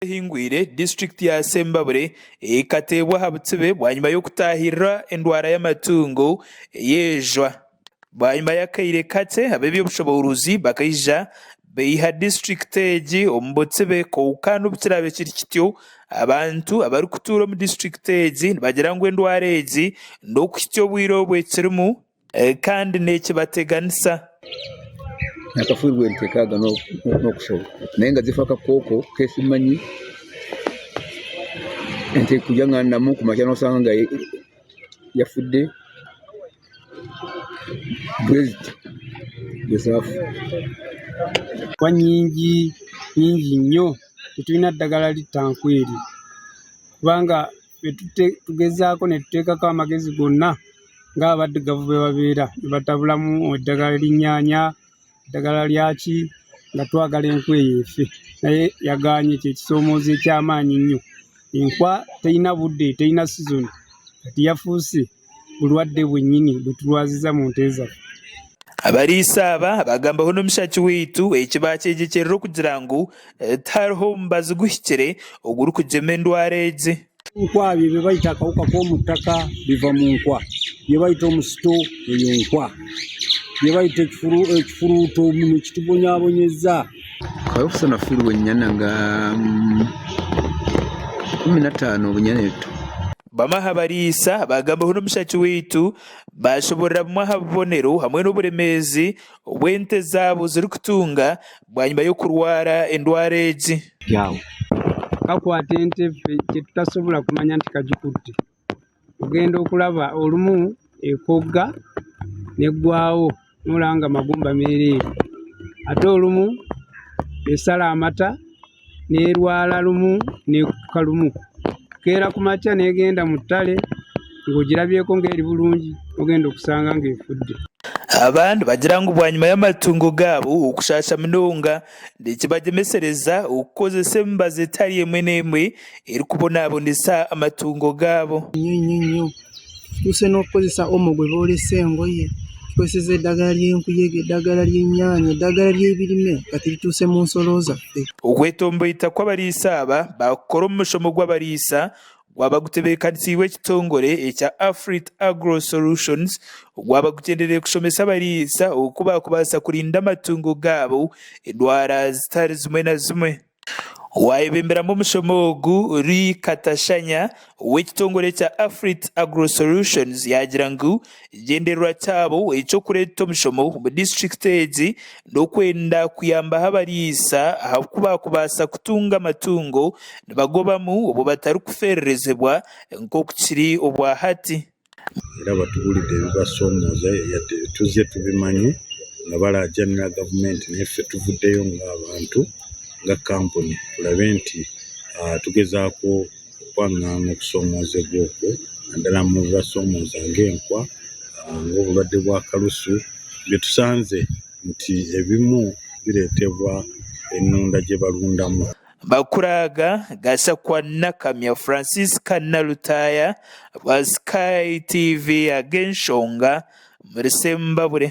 Ehingwire, disiturikiti ya Sembabule ekateebwa aha butsibe bwanyima y'okutaahirira endwara y'amatungo ey'ejwa. Bwanyima y'akaire kakye, ab'eby'obushoboorozi bakaija baiha disiturikiti egi omu butsibe kwonka n'obu kiraabe kiri kityo, abantu abarikutuura omu disiturikiti egi nibagira ngu endwara egi n'okuhitsya obwire obu ekirimu kandi neekibateganisa. Nakafiirwe ente nkaaga n'okushoba naye nga zifa akakooko kesimanyi ente kurya nga ndamu kumakya nosanga nga yafudde bwezityo bwezafa. Enkwa nyingi nyingi nnyo tetulina ddagala litta nkwa eryo kubanga tugezaako ne tuteekako amagezi gonna ng'abaddugavu bwe babeera ne batabulamu eddagala ly'ennyaanya, eddagala lyaki nga twagala enkwa eyo efe naye yagaanye kye kisoomoozo eky'amaanyi ennyo. Enkwa terina budde, terina sizoni kati yafuuse bulwadde bwennyini bwe tulwaziza mu nte zaffe. Abariisa aba bagambaho n'omushaki waitu eki bakyegyekyerera okugira ngu tihariho mubazi guhikire ogurikugyema endwara egi. Nkwa ebyo byebayita akawuka k'omu ttaka biva mu nkwa, byebayita omusito eyo nkwa, byebayita ekifuluuto ekitubonyabonyeza. Kawefusa nafiirwa ennyana nga 15 obunyana eto. Bamwe aha bariisa baagambaho n'omushaki waitu baashoboorora bumwe aha bubonero hamwe n'oburemeezi obu ente zaabo zirikutunga bwanyima y'okurwara endwara egi. Kakwata ente ffe kye tutasobola kumanya nti kagikutte. Ogenda okulaba olumu ekogga n'eggwawo n'olaba nga magumba meereere ate olumu esala amata n'erwala lumu n'ekka lumu. Ekeera ku makya n'egenda mu ttale ng'ogirabyeko ng'eri bulungi ogenda okusanga ng'efudde. Aba nibagira ngu bwanyima y'amatungo gaabo okushaasha munonga Nikibagyemesereza okukozesa emibazi etari emwe n'emwe erikubonabonesa amatungo gaabo. Nnyo nnyo nnyo. Tutuuse n'okukozesa omo gwe boolesa engoye, tukozesezza eddagala ly'enkuyege, eddagala ly'ennyaanya, eddagala ly'ebirime kati lituuse mu nsolo zaffe. Okwetomboita kw'abariisa aba baakukora omu mushomo gw'abariisa Gwaba gutebeekanisiibwe ekitongore ekya Afrit Agro Solutions ogwaba gugyendereire kushomesa abariisa oku baakubaasa kurinda amatungo gaabo endwara zitari zimwe na zimwe. Owaayebemberamu omushomo ogu, Lee Katashanya ow'ekitongore ekya Afrit Agro Solutions yaagira ngu Ekigyendererwa kyabo eky'okureeta omushomo omu disiturikiti egi n'okwenda kuyambaho abariisa aha ku baakubaasa kutunga amatungo nibagobamu obwo batarikufeererezibwa nk'oku kiri obwa hati. Era batubuulidde ebibasoomooza yadde tuzze tubimanyi nga balaajanira gavumenti naye ffe tuvuddeyo ng'abantu nga kkampuni tulabe nti tugezaako okwang'anga okusoomoozebwa okwo naddala mu bibasoomooza ng'enkwa, ng'obulwadde bwa kalusu bye tusanze nti ebimu bireetebwa ennunda gye balundamu. Amakuru aga gashakwa Nakamya Francisca Nalutaaya wa Sky TV ag'enshonga omuri Sembabule.